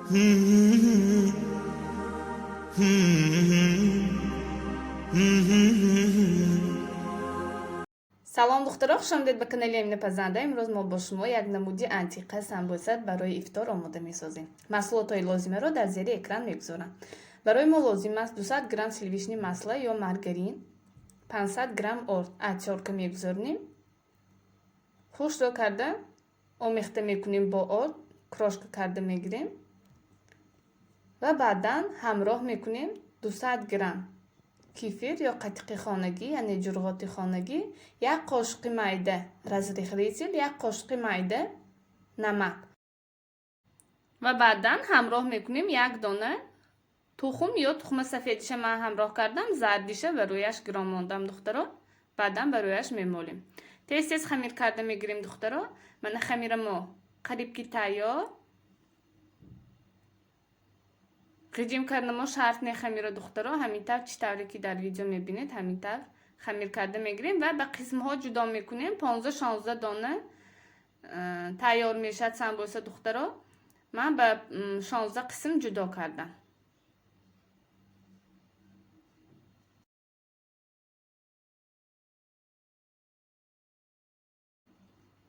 Салом, духтаро, хушомадед ба канали Амина Пазанда. Имрӯз мо бо шумо як намуди антиқа самбуса барои ифтор омода месозем. Маҳсулотҳои лозимаро дар зери экран мегузорам. Барои мо лозим аст 200 грамм сливочный масло ё маргарин, 500 грамм орд, отёрка мегузорем. Хушро карда омехта мекунем бо орд, крошка карда мегирем ва баъдан ҳамроҳ мекунем 200 грамм кефир ё қатиқи хонагӣ, яъне ҷурғоти хонагӣ, як қошуқи майда разрыхлитель, як қошуқи майда намак ва баъдан ҳамроҳ мекунем як дона тухм ё тухма сафедиша ман ҳамроҳ кардам, зардиша ба рӯяш гиром мондам, духтаро, баъдан ба рӯяш мемолем. Тез тез хамир карда мегирем, духтаро. Мана хамира мо қариб ки тайёр. Ғиҷим кардамо шарт не хамира, духтаро, ҳамин тавр, чӣ тавре ки дар видео мебинед, ҳамин тавр хамир карда мегирем ва ба қисмҳо ҷудо мекунем. 15-16 дона тайёр мешавад самбуса, духтаро. Ман ба 16 қисм ҷудо кардам.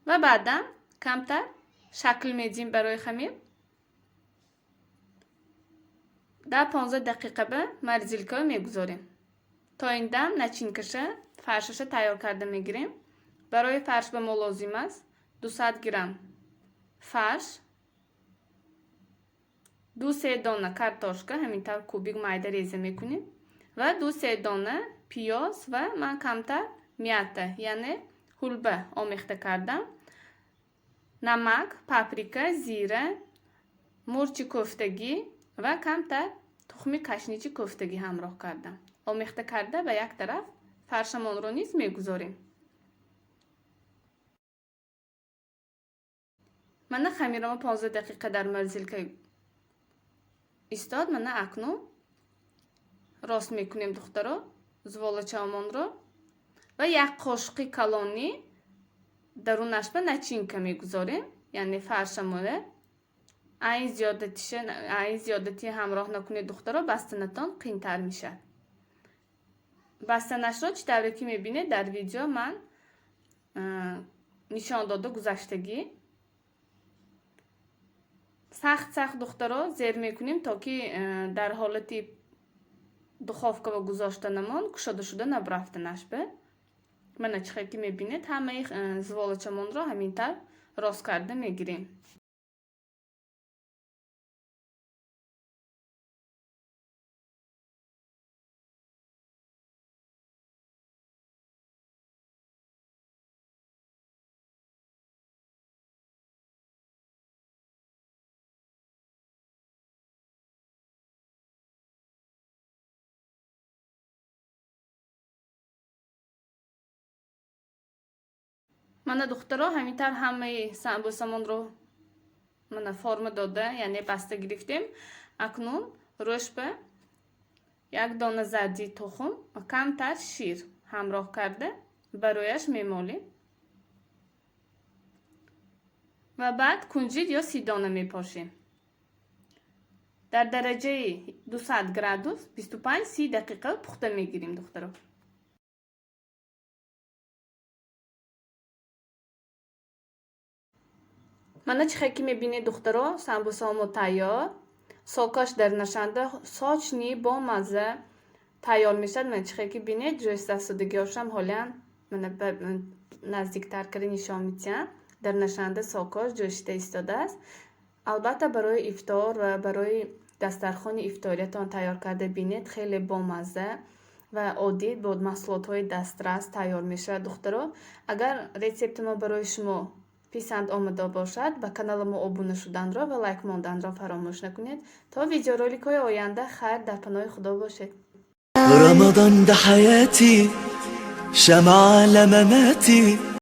Ва баъдан камтар шакл медиҳем барои хамир. 10-15 дақиқа ба морозилка мегузорем. То ин дам начинка ша, фаршаша тайёр карда мегирем. Барои фарш ба мо лозим аст 200 грамм фарш, ду-се дона картошка, ҳамин тавр кубик майда реза мекунем ва ду-се дона пиёз ва ман камтар мята, яъне ҳулба омехта кардам, намак, паприка, зира, мурчи кофтагӣ ва камтар тухми кашничи кофтагӣ ҳамроҳ кардам. Омехта карда ба як тараф фаршамонро низ мегузорем. Мана хамирамо 15 дақиқа дар морозилка истод. Мана акнун рост мекунем, духтаро, зуволачаомонро ва як қошуқи калонӣ дарунаш ба начинка мегузорем, яъне фаршамона. Айн зиёдатиша, айн зиёдатӣ ҳамроҳ накунед, духтаро, бастанатон қиинтар мешавад. Бастанашро чӣ тавре ки мебинед дар видео ман нишон дода гузаштагӣ. Сахт сахт, духтаро, зер мекунем, то ки дар ҳолати духовка ва гузоштанамон кушода шуда набурафтанаш ба. Мана чӣ хел ки мебинед, ҳамаи зуволачамонро ҳамин тавр рост карда мегирем. Мана, духтаро, ҳамин тавр ҳамаи самбусамонро мана форма дода, яъне баста гирифтем. Акнун рӯш ба як дона зарди тухм ва камтар шир ҳамроҳ карда барояш мемолем ва баъд кунҷид ё сидона мепошем. Дар дараҷаи 200 градус 25-30 дақиқа пухта мегирем, духтаро. Мана чӣ хел ки мебинед, духтаро, самбусаҳомо тайёр. Сокаш дар нашанда сочный, бомазза тайёр мешавад. Мана чӣ хел ки бинед, ҷои сасудагиҳошам ҳолиан мана наздиктар карда нишон медиҳам. Дар нашанда сокош ҷӯшида истодааст. Албатта, барои ифтор ва барои дастархони ифториятон тайёр карда бинед, хеле бомазза ва оддӣ бо маҳсулотҳои дастрас тайёр мешавад, духтаро. Агар рецепти мо барои шумо писанд омада бошад, ба канали мо обуна шуданро ва лайк монданро фаромӯш накунед. То видеороликҳои оянда хайр, дар паноҳи Худо бошед. رمضان ده حياتي، شمعة لمماتي.